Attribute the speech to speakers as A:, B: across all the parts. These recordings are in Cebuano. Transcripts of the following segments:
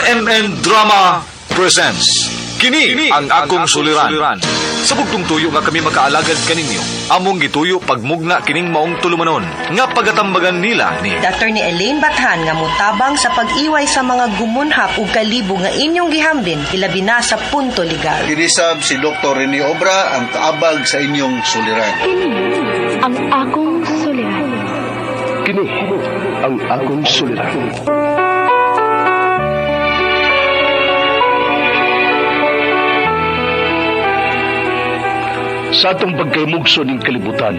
A: RMN Drama presents Kini ang akong suliran. Sa bugtong tuyo nga kami makaalagad kaninyo, among gituyo pagmugna kining maong tulumanon nga pagatambagan nila ni
B: Attorney Elaine Bathan nga motabang sa pag-iway sa mga gumunhap ug kalibo nga inyong gihambin ilabi na sa punto legal.
C: Kinisab si Dr. Rene Obra ang kaabag sa inyong suliran.
D: Kini ang akong suliran.
E: Kini ang akong suliran. Sa atong pagkaymugso ning kalibutan,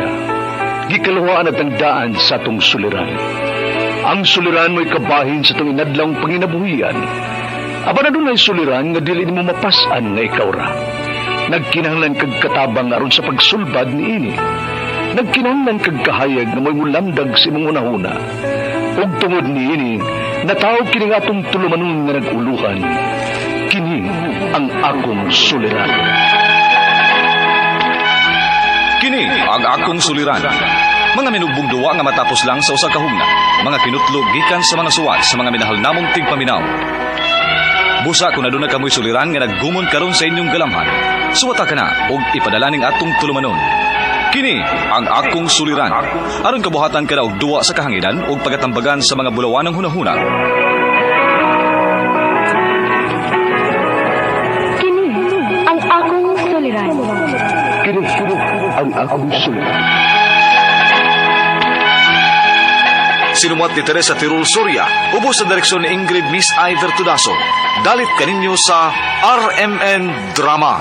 E: gikaluhaan at ang daan sa atong suliran. Ang suliran mo'y kabahin sa atong inadlawng panginabuhian. Apan adunay suliran nga dili nimo mapas-an nga ikaw ra. Nagkinahanglan kag katabang aron sa pagsulbad niini. Nagkinahanglan kag kahayag nga mo'y mulamdag sa imong hunahuna. Ug tungod niini, nataw kini nga atong tulumanon nga nag-uluhan. Kini ang akong suliran.
A: Kini ang akong suliran. Mga minugbong duwa nga matapos lang sa usa ka hugna. Mga kinutlog gikan sa mga suwat sa mga minahal namong tigpaminaw. Busa kung aduna kamoy suliran nga naggumon karon sa inyong galamhan. Suwata ka na og ipadala ning atong tulumanon. Kini ang akong suliran. Aron kabuhatan ka na og duwa sa kahanginan ug pagatambagan sa mga bulawanang hunahuna.
D: Kini ang akong suliran.
E: Kini ang akong suliran.
A: Sinumuat ni Teresa Tirul Soria, ubos sa direksyon ni Ingrid Miss Iver Tudaso. Dalit kaninyo sa RMN Drama.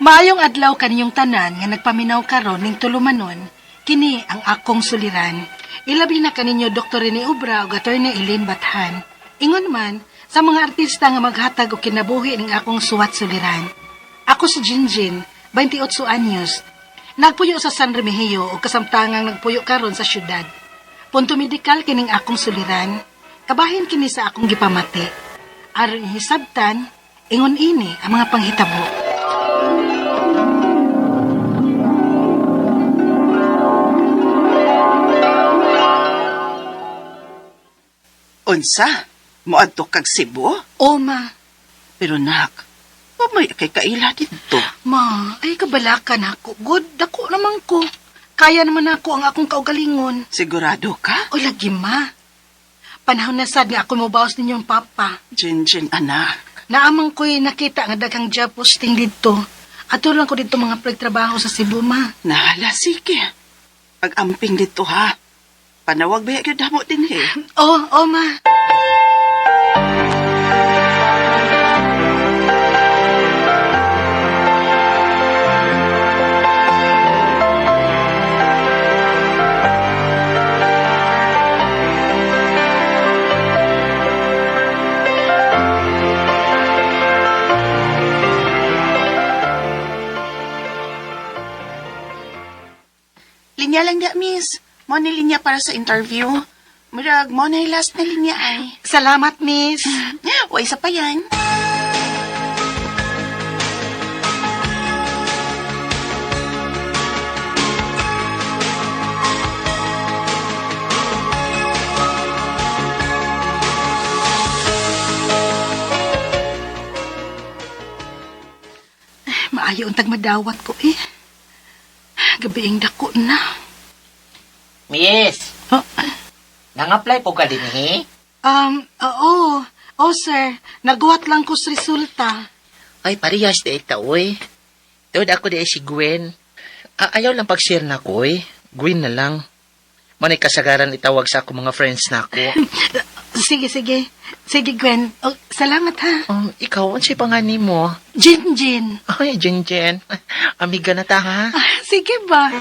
F: Maayong adlaw kaninyong tanan nga nagpaminaw karon ning tulumanon, kini ang akong suliran. Ilabi na kaninyo Dr. Rene Obra ug Attorney Elaine Bathan. Ingon man sa mga artista nga maghatag og kinabuhi ning akong suwat suliran. Ako si Jinjin, 28 anyos. Nagpuyo sa San Remigio ug kasamtangang nagpuyo karon sa syudad. Punto medikal kining akong suliran, kabahin kini sa akong gipamati. Aron hisabtan, ingon ini ang mga panghitabo.
G: Unsa? Moadto kag Cebu?
F: O ma,
G: Pero nak, pamay kay kaila didto.
F: Ma, ay kabalakan ako. Good, dako naman ko. Kaya naman ako ang akong kaugalingon.
G: Sigurado ka?
F: O lagi ma. Panahon na sad nga ako mobaos ninyong papa.
G: Jinjin anak.
F: Naamang ko'y nakita nga daghang job posting dito. Ato lang ko dito mga pagtrabaho sa Cebu, ma.
G: Nahala, sige. Pag-amping dito ha. Panawag ba gyud hamo din eh.
F: Oh, oh ma.
G: Linya lang da, miss. Mo ni linya para sa interview. Murag, mo na yung last na linya ay.
F: Salamat, miss.
G: Wa isa pa yan.
F: Maayo untag madawat ko eh. Gabiing dako na.
H: Miss,
F: Oh,
H: nang-apply po ka din eh?
F: Oo. Oh, sir. Naguwat lang ko sa resulta.
H: Ay, parehas na ita, oy. Tuod ako di ay si Gwen. Ayaw lang pag-share na ko, oy. Gwen na lang. Manay kasagaran itawag sa ako mga friends na ako.
F: Sige, sige. Sige, Gwen. Oh, salamat ha.
H: Ikaw, unsay pangani mo?
F: Jin, Jin.
H: Ay, Jen Jen. Amiga na ta, ha?
F: Ah, sige ba?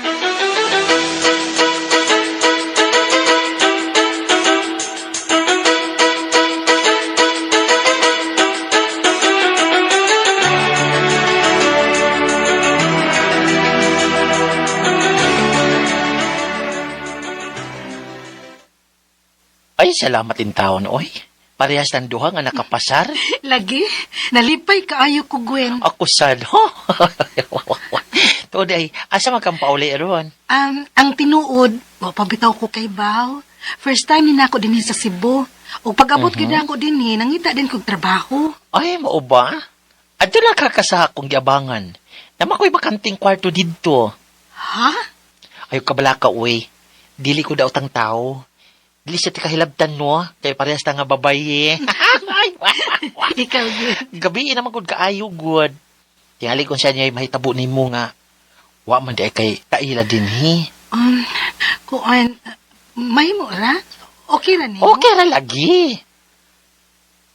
H: Ay, salamat in taon, oy. Parehas ng duha nga nakapasar.
F: Lagi, nalipay kaayo ko, Gwen.
H: Ako sad. Tuod ay, asa man kang pauli ron?
F: Ang tinuod, wa pa bitaw ko kay Baw. First time ni nako dinhi sa Cebu. Ug pag-abot gyud nako dinhi, nangita din kog trabaho.
H: Ay, mao ba? Adto lang ka sa akong giabangan. Nama ko'y bakanting kwarto didto.
F: Ha?
H: Ayaw ka bala ka, uy. Dili ko daw tang tao. Dili siya ti kahilabtan, no? Kay parehas ta nga babaye.
F: Ikaw, Gwen.
H: Gabi naman gud kaayo, good. Tingali kung siya niya mahitabo nimo nga. Wa man di ay kay kaila dinhi.
F: Kuan, may mo ra? Okay ra nimo?
H: Okay ra lagi.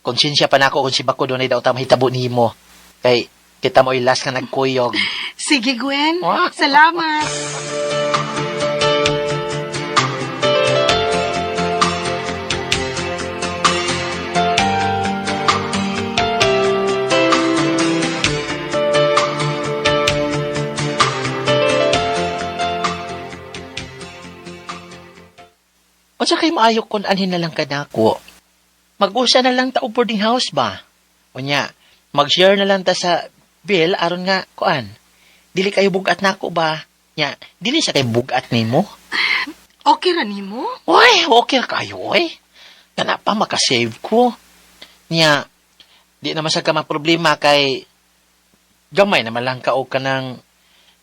H: Konsensya pa nako kung si Bako dunay daw ta mahitabo nimo. Kay kita mo last nga nagkuyog.
F: Sige, Gwen.
H: Wow.
F: Salamat.
H: Unsa kay maayo kun anhin na lang kanako? Mag-usa na lang ta og boarding house ba? Unya, mag-share na lang ta sa bill aron nga kuan. Dili kayo bugat nako ba? Nya, dili sa kay bugat nimo.
F: Okay ra nimo?
H: Uy, okay ra kayo oy. Kana pa makasave ko. Nya, di naman sa ka problema kay gamay naman lang ka og kanang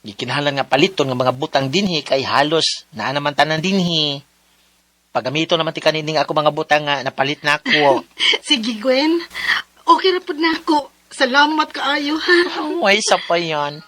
H: gikinahanglan nga paliton nga mga butang dinhi kay halos naa naman tanan dinhi. Pagamito naman ti kanining ako mga butang nga napalit na ako.
F: Sige, Gwen. Okay ra pud nako. Salamat kaayo ha.
H: Uy, sa pa yan.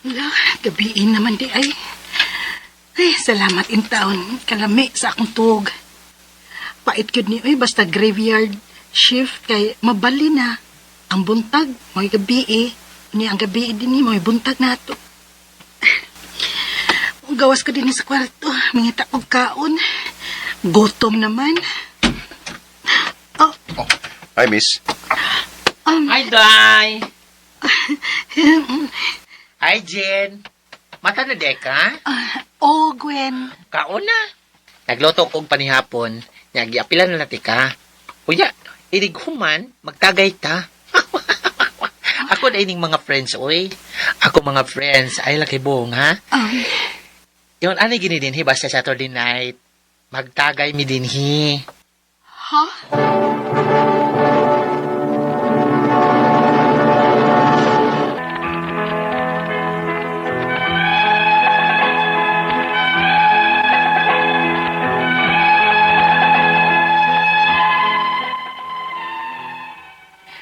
F: Ala, gabiin naman di ay. Ay, salamat in taon. Kalami sa akong tuog. Pait gyud ni oy basta graveyard shift kay mabali na. Ang buntag, mo'y gabi eh. Ni ang gabi din ni mo'y buntag nato. Gawas ko din sa kwarto. Mangita og kaon. Gutom naman. Oh,
I: Hi, miss.
H: Hi, Day! Hi, Jen! Mata na deka?
F: Oh, Gwen.
H: Kaon na. Nagluto kog panihapon. Nya giapilan na nati ka. Unya, inig human, magtagay ta. Ako na ining mga friends, oy. Ako mga friends, ay laki buong, ha? Yun, ano gini dinhi, basta Saturday night. Magtagay mi dinhi.
F: Ha?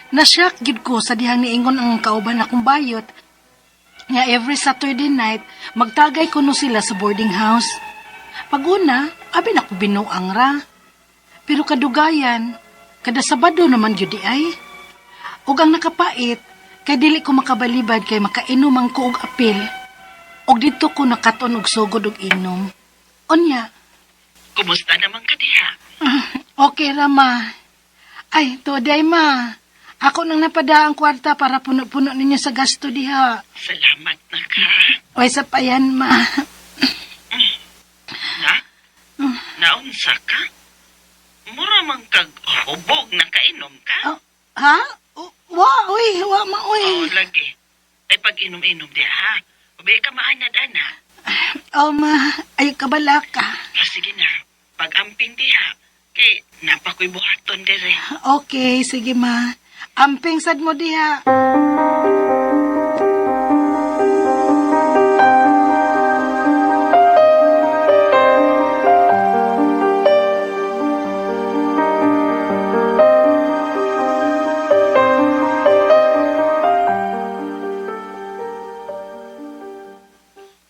F: Nasyak gid ko sa dihang niingon ang kauban akong bayot nga every Saturday night magtagay kuno sila sa boarding house. Pag-una, abi na ko binuang ra. Pero kadugayan, kada Sabado naman gyud di ay. Ug ang nakapait, kay dili ko makabalibad kay makainom ang ko og apil. Og didto ko nakaton og sugod og inom. Unya,
G: Kumusta naman ka diha?
F: okay ra ma. Ay, tuoday ma. Ako nang napada ang kwarta para puno-puno ninyo sa gasto diha.
G: Salamat na ka.
F: Oy, sa payan ma.
G: Na? Naunsa ka? Mura man kag hubog na kainom ka?
F: Oh, ha? Wa, uy, wa ma, uy.
G: Oo, lagi. Ay pag inom-inom diha, ha? Ubi ka maanad-ana.
F: Oh, ma, ay kabala ka.
G: Ah, sige na, pag-amping diha. Kay napakoy buhaton dire.
F: Okay, sige ma. Amping sad mo diha.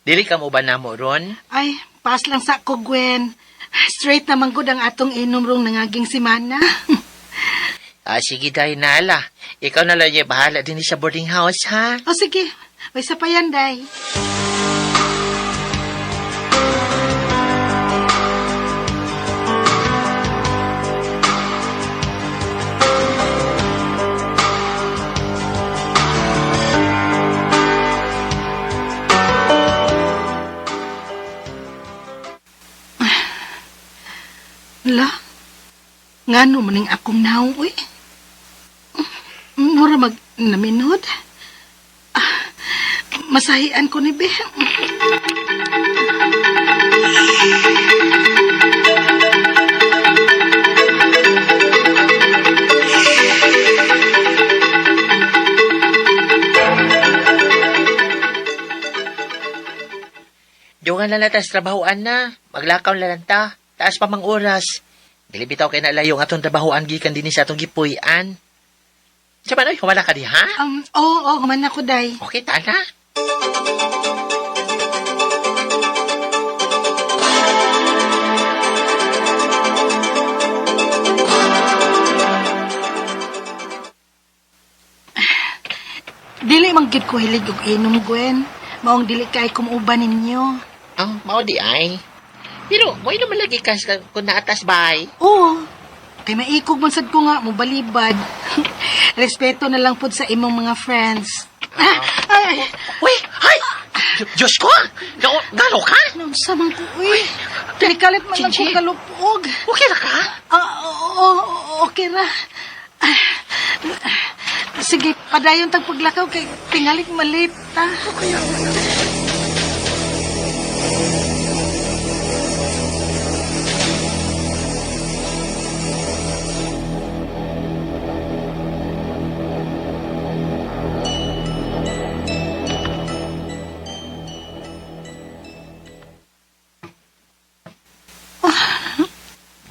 H: Dili ka mo ba namo ron?
F: Ay, pas lang sa ko, Gwen. Straight naman gud ang atong inom rong nangaging simana.
H: Ah, sige, day, Nala. Ikaw na lang yung bahala din sa boarding house, ha?
F: O sige, may isa pa yan, day. La, ngano maning akong naong, uy. Mura mag naminod. Ah, masahian ko ni Be.
H: Dungan na lang tas trabahoan na. Maglakaw na lang ta. Taas pa mang oras. Dili bitaw kay nalayo ang atong trabahoan gikan dinhi sa atong gipuy-an. Sa man, oy, humala ka di, ha?
F: Oo, oo, human ako, day.
H: Okay, tana.
F: Dili man gid ko hilig og inom, Gwen. Maong dili kay kumuban ninyo.
H: Ang mao di ay. Pero, mo naman lagi ka kung naatas bay.
F: Oo. Kay maikog man sad ko nga, mobalibad. Respeto na lang pod sa imong mga friends. Ah, ay,
H: Uy, ay! Diyos ko! Gano ka?
F: naunsa man ko, uy. Pinikalit man lang
H: Chichi.
F: kong kalupog.
H: Okay ra ka?
F: Ah, oo, oo, okay ra. Ah, sige, padayon tag paglakaw kay tingalik malit, ta.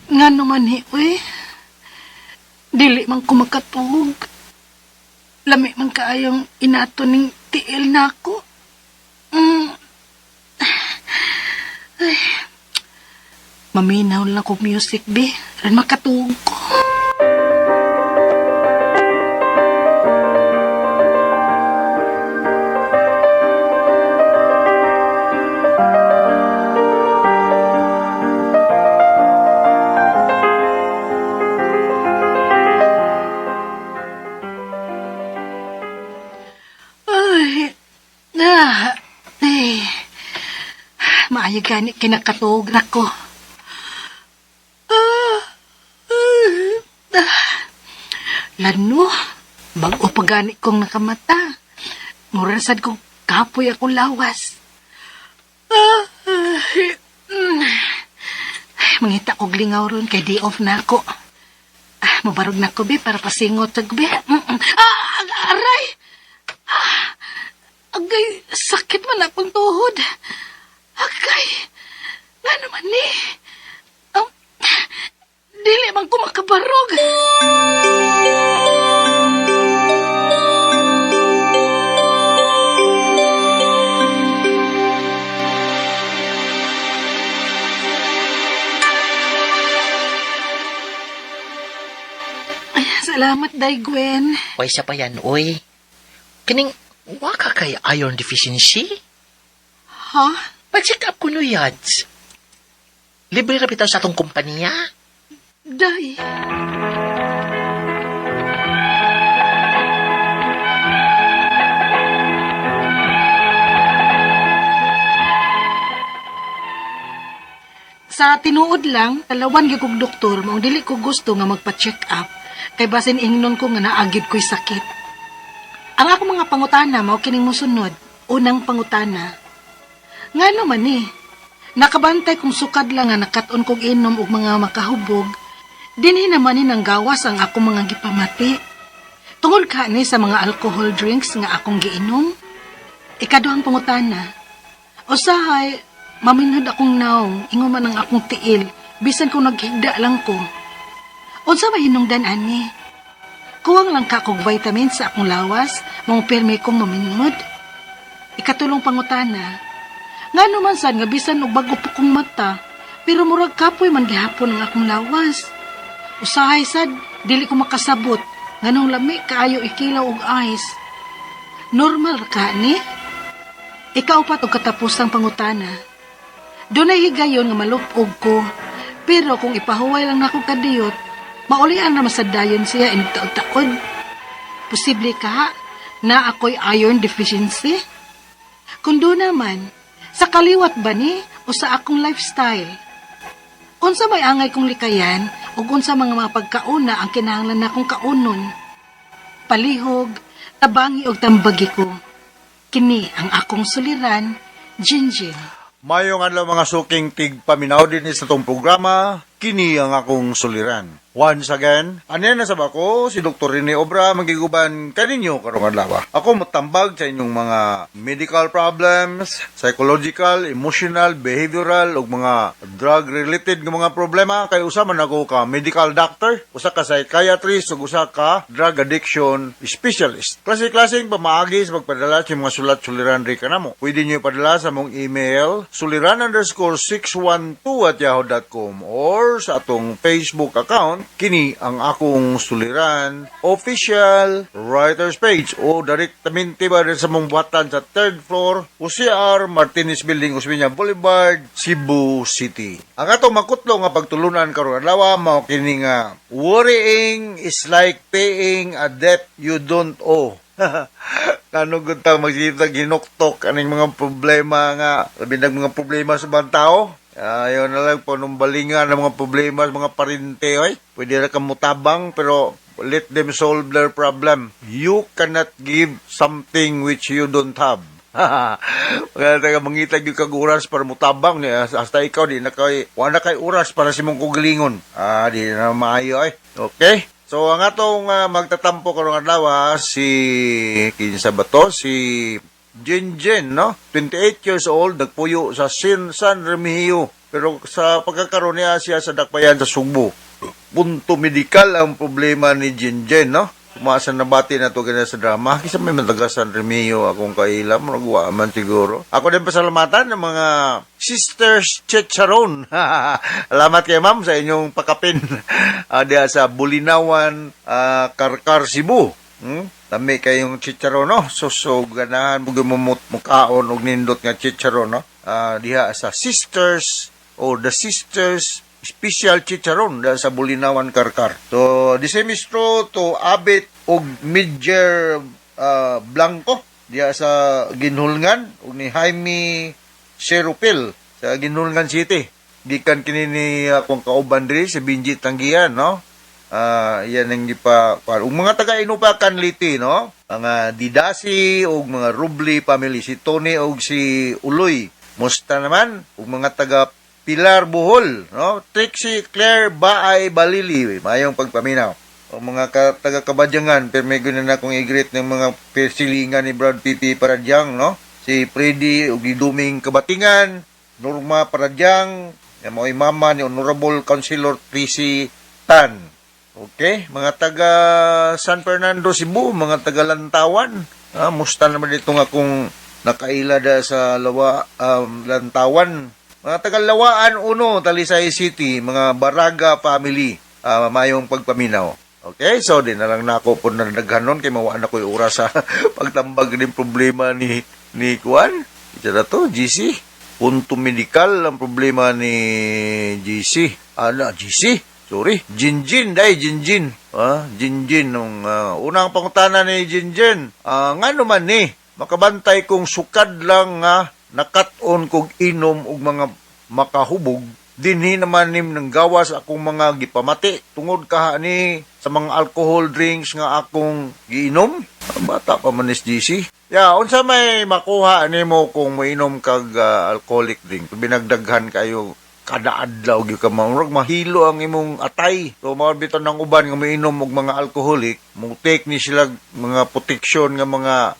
F: Nga naman ni, uy. Dili man ko makatulog. Lami man kaayong inato ning tiil na ako. Mm. Ay. Maminaw lang ko music, be. Ran makatulog ko. Ay, ah, ay. Maayo gani kinakatuog na ko. Ah, ah, ah. Lano, bago pa gani kong nakamata. Mura sad kong kapoy akong lawas. Ah, ay, mm. Ay, mangita kog lingaw ron kay day off na ako. Ah, mabarog na ko be para pasingot sa be. Mm-mm. Ah, aray! Agay, sakit man akong tuhod. Agay, nga naman ni. Ang, dili man ko makabarog. Ay, salamat, Day Gwen.
H: Uy, sa pa yan, uy. Kining, waka kay iron deficiency?
F: Ha?
H: Pag-check up ko no, yads. Libre ra bitaw sa atong kumpanya.
F: Day. Sa tinuod lang, talawan gyud kog doktor, mao dili ko gusto nga magpa-check up kay basin ingnon ko nga naagid ko'y sakit. Ang akong mga pangutana mao kining mosunod. Unang pangutana. Ngano man ni? Nakabantay kung sukad lang nga nakat-on kog inom og mga makahubog, dinhi naman ni nanggawas ang akong mga gipamati. Tungod ka ni sa mga alcohol drinks nga akong giinom. Ikaduhang pangutana. Usahay, maminhod akong naong, ingon man ang akong tiil, bisan kung naghigda lang ko. Unsa may hinungdan ani? Kuwang lang ka kog vitamins sa akong lawas, mong pirmi kong maminhod. Ikatulong pangutana. Ngano man sad nga bisan og bago pa kong mata, Pero murag kapoy man gihapon ang akong lawas. Usahay sad, dili ko makasabot nganong lami kaayo ikilaw og ice. Normal ra ka ni? Ikaupat og katapusang pangutana. Dunay higayon nga malupog ko, pero kung ipahuway lang nako kadiyot, maulian ra man dayon siya inig taod-taod. Posible ka na ako'y iron deficiency? Kung doon naman, sa kaliwat ba ni o sa akong lifestyle? Unsa may angay kong likayan ug unsa mga pagkauna ang kinahanglan nakong kaunon? Palihog, tabangi og tambagi ko. Kini ang akong suliran, Jinjin.
C: Mayong adlaw, mga suking tigpaminaw din sa atong programa, kini ang akong suliran. Once again, aniya na sa bako, si Dr. Rene Obra magiguban kaninyo karong adlaw. Ako motambag sa inyong mga medical problems, psychological, emotional, behavioral, ug mga drug-related nga mga problema kay usa man ako ka medical doctor, usa ka psychiatrist, ug usa ka drug addiction specialist. Klase-klaseng pamaagi sa pagpadala sa mga sulat suliran ri kanamo. Pwede niyo ipadala sa among email suliran_612@yahoo.com or sa atong Facebook account, kini ang akong suliran official writers page, o direktamente ba rin sa mong buhatan sa third floor, OCR Martinez Building, Osmeña Boulevard, Cebu City. Ang atong makutlo nga pagtulunan karong adlaw mao kini nga "Worrying is like paying a debt you don't owe." Kano gud ta magsitag hinuktok aning mga problema nga labi nag mga problema sa ibang tao. Ayaw na lang panumbalingan ng mga problema sa mga parente, oy. Pwede ra ka mutabang, pero let them solve their problem. You cannot give something which you don't have. Kaya taga mangita gyud kag oras para mutabang ni hasta ikaw di na kay wala kay oras para sa imong kaugalingon. Ah, di na maayo ay. Okay? So ang atong magtatampo karong adlaw, si kinsa ba to? Si Jen Jen, no? 28 years old, nagpuyo sa San Remigio. Pero sa pagkakaroon niya siya sa Dakbayan sa Sugbo. Punto medikal ang problema ni Jen Jen, no? Kumasa nabati na to ganyan sa drama. Kisa may mataga San Remigio akong kaila. Murag man siguro. Ako din pasalamatan ng mga Sisters Chicharon. Salamat kay ma'am sa inyong pakapin diya sa Bulinawan, Carcar, Cebu. Lami kayong chicharon, no? So ganahan mo gumumot mukaon og nindot nga chicharon, no? Diha sa Sisters or the Sisters Special Chicharon diha sa Bulinawan, Carcar. So, the same is true to Abit og Midger Blanco diha sa Guinulngan ug ni Jaime Serupil sa Guinulngan City. Gikan kini ni akong kauban diri si Benji Tanggian, no? Yan ang gipa ug mga taga Inupakan Leyte, no? Mga Didasi ug mga Rubli family, si Tony ug si Uloy. Musta naman ug mga taga Pilar Bohol, no? Trixie Claire Baay Balili, mayong pagpaminaw. O mga taga Kabadyangan, pero na akong i-greet ng mga silingan ni Brad Pipi Paradyang, no? Si Freddy ug Duming Kabatingan, Norma Paradyang, yan mo'y mama ni Honorable Councilor Tracy Tan. Okay, mga taga San Fernando, Cebu, mga taga Lantawan. Musta naman dito nga kung nakaila da sa Lantawan. Mga taga Lawaan Uno, Talisay City, mga Baraga family, mayong pagpaminaw. Okay, so di na lang nako po na naghanon kay mawaan ako yung oras sa pagtambag ng problema ni Kuan. Ito na to, GC. Punto medikal ang problema ni GC. Ano, GC? Sorry. Jinjin, day, Jinjin. Jinjin. Nung, unang pangutana ni Jinjin, ngano man ni, makabantay kong sukad lang nga nakat-on kog inom og mga makahubog, dinhi naman nim nang gawas akong mga gipamati tungod kaha ni sa mga alcohol drinks nga akong giinom. Bata pa man ni GC. Ya, unsa may makuha nimo kung moinom kag alcoholic drink? Binagdaghan kayo kada adlaw gyud ka murag mahilo ang imong atay. So mao bitaw ng uban nga moinom og mga alcoholic, mo take ni sila mga protection nga mga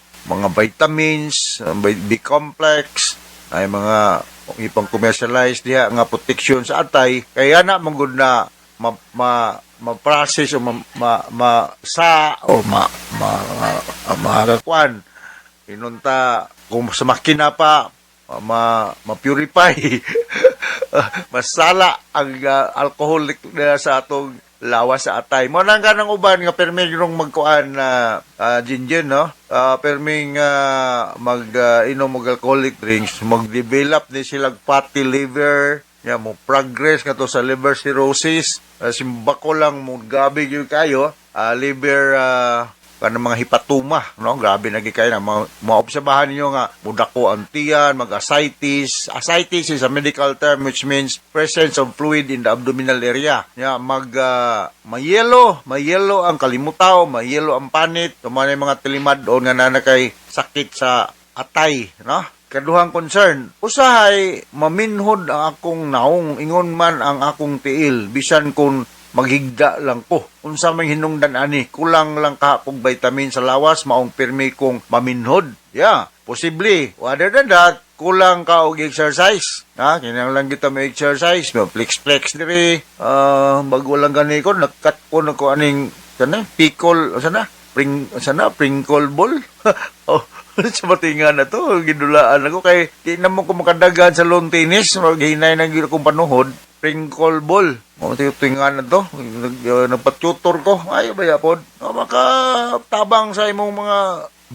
C: vitamins, B complex, ay mga ipang commercialize diha nga protection sa atay kaya na manggod na ma, ma ma-process o ma, ma, ma sa o ma ma, ma, ma inunta kung sa makina pa ma ma-purify. Masala ang alcoholic na sa atong lawas sa atay. Mo nang kanang uban nga permi rong magkuan na gin gin, no? Perming mag inom og alcoholic drinks, mag-develop ni sila fatty liver, ya mo progress nga to sa liver cirrhosis. Simbako lang mo gabi gyud kayo, liver kanang mga hepatoma, no? Grabe na gyud kayo na maobserbahan ninyo nga mudako ang tiyan, mag-ascites. Ascites is a medical term which means presence of fluid in the abdominal area. Ya, mag mayelo, mayelo ang kalimutaw, mayelo ang panit, tuman yung mga tilimad-on nga naa kay sakit sa atay, no? Kaduhang concern, usahay maminhod ang akong naong, ingon man ang akong tiil, bisan kung maghigda lang ko. Unsa may hinungdan ani, kulang lang ka kog vitamin sa lawas, maong pirmi kong maminhod. Yeah, posible. Other than that, kulang ka og exercise. Ha, kinahanglan kita may exercise, may flex-flex diri. Ah, bago lang gani ko, nagkat ko na ko aning kana pickle, asa na? Pring, asa na? Prinkle ball? Oh, sa matinga na to, gidulaan ako kay di na mo ko makadagan sa lawn tennis, maghinay na gyud akong panuhod. Prinkle ball. Mo tinga na to, nagpa-tutor ko. Ay, ba pod. Oh, makatabang sa imong mga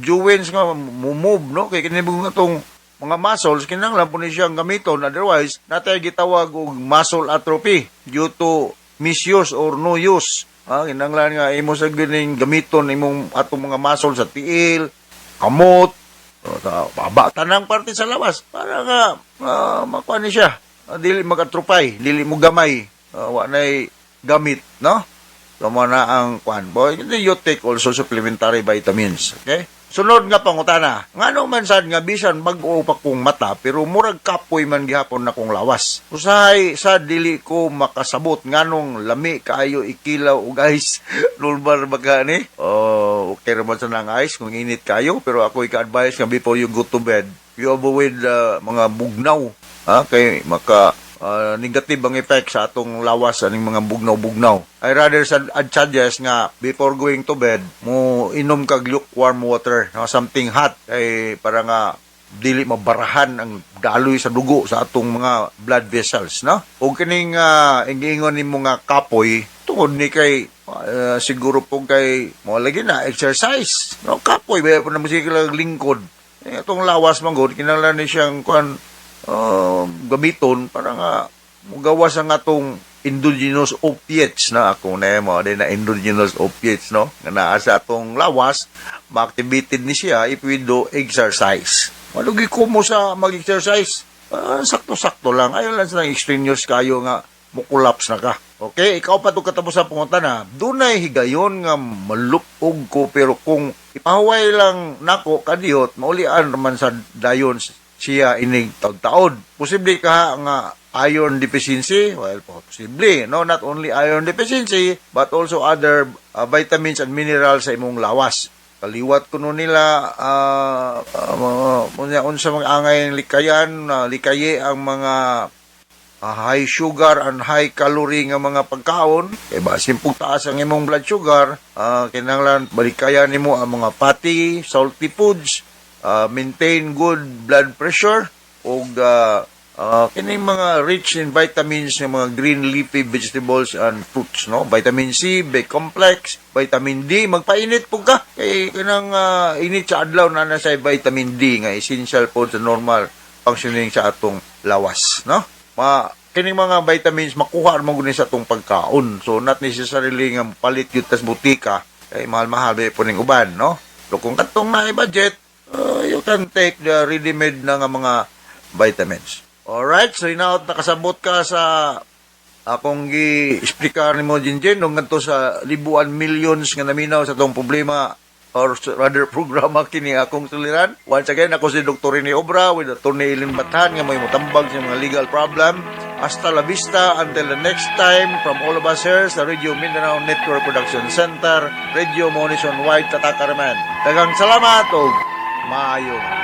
C: joints nga move, no? Kay kini nga tong mga muscles kinahanglan po ni siyang gamiton, otherwise natay gitawag og muscle atrophy due to misuse or no use. Ah, kinahanglan nga imo sa gining gamiton imong atong mga muscle sa tiil, kamot, o, sa baba, tanang parte sa lawas para nga makuha ni siya. Ah, dili mag-atrophy, dili mo gamay, wa nay gamit, no? So, mo na ang kuan. Boy, you take also supplementary vitamins. Okay? Sunod nga pangutana. Ngano man sad nga bisan bag-o pa kong mata pero murag kapoy man gihapon na kong lawas. Usahay sa dili ko makasabot nganong lami kaayo ikilaw og ice. Normal ba ka ni? Oh, okay ra man sa nang ice kung init kayo, pero ako ika-advise nga before you go to bed, you avoid mga bugnaw. Ha? Kay maka negative ang effect sa atong lawas aning mga bugnaw-bugnaw. I rather sad I'd suggest nga before going to bed, mo inom kag lukewarm water, no, something hot kay para nga dili mabarahan ang daloy sa dugo sa atong mga blood vessels, no? Ug kining ingingon nimo nga kapoy tungod ni kay siguro po kay mo lagi na exercise, no? Kapoy ba po na mo lingkod. Eh, atong lawas man gud kinahanglan ni siyang kuan gamiton para nga mugawas ang atong endogenous opiates na ako na mo din na endogenous opiates, no, nga naa sa atong lawas, ma-activated ni siya if we do exercise. Malugi ko mo sa mag-exercise. Ah, sakto-sakto lang, ayaw lang sa extraneous kayo nga mo collapse na ka. Okay, ikaw pa to katapos sa pangutana. Dunay higayon nga malupog ko pero kung ipahuway lang nako kadiyot, maulian naman sa dayon siya inig taod-taod. Posible ka nga iron deficiency? Well, posible. No, not only iron deficiency, but also other vitamins and minerals sa imong lawas. Kaliwat kuno nila unsa mga angay likayan, likaye ang mga high sugar and high calorie nga mga pagkaon kay basin pug taas ang imong blood sugar. Kinahanglan balikayan nimo ang mga fatty, salty foods, maintain good blood pressure ug kining mga rich in vitamins nga mga green leafy vegetables and fruits, no? Vitamin C, B complex, vitamin D. Magpainit pug ka kay kanang init sa adlaw na na sa vitamin D nga essential po sa normal functioning sa atong lawas, no? Ma kining mga vitamins makuha man gud ni sa atong pagkaon, so not necessarily nga palit gyud tas butika kay mahal-mahal ba po ning uban, no? So kung katong naay budget, you can take the ready-made na nga mga vitamins. Alright, so hinaot nakasabot ka sa akong gi-explicar nimo, Jinjin, nung ngadto sa libuan millions nga naminaw sa atong problema or rather programa kini akong suliran. Once again, ako si Dr. Rene Obra with Attorney Eileen Bathan nga may mutambag sa mga legal problem. Hasta la vista until the next time from all of us here sa Radio Mindanao Network Production Center, Radio Mo Nationwide, Tatakaraman. Daghang salamat ug maayong